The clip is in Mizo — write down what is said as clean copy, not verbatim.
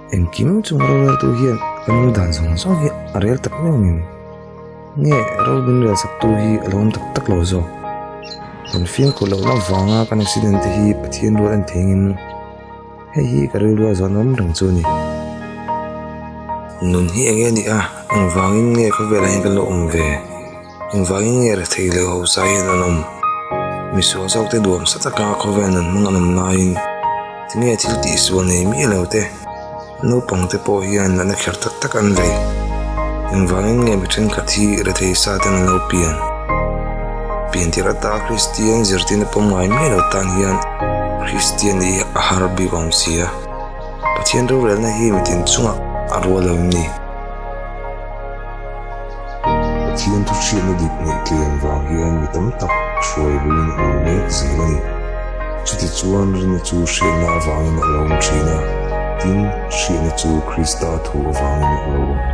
Engkim chung roreltu hian kan awm dan zawng zawng hi a rel tak meuh ngem? Nge ro min rel sak tu hi a lo awm tak tak lo zawk? Kan fimkhur lohna vanga kan accident te hi Pathian rual en thei ngem? Hei hi ka rilru a zawn awm reng chu a ni. Nun hi eng nge ni a? Engvangin nge khawvelah hian kan lo awm ve? Engvangin nge rethei leh hausa hian an awm? Misual zawkte duamsa taka khawvel nun hmang an awm laiin tinge thil tihsual nei miah lo te, naupangte pawh hian natna kher tak tak an vei? Engvangin nge mi thenkhat hi rethei sa ten an lo pian? Piantir ata Kristian zirtirna pawm ngai miah lo tan hian Kristian nih hi a har bik awm si a, Pathian rorelna hi mitin chungah a rual lo em ni? Pathian thu hriatna dik neih tlem vang hian mi tam tak hruai buin an awm mek zel a ni. Chutichuan rinna chu hriatna avangin a lo awm thin a, tin, hriatna chu Krista thu avangin a lo awm.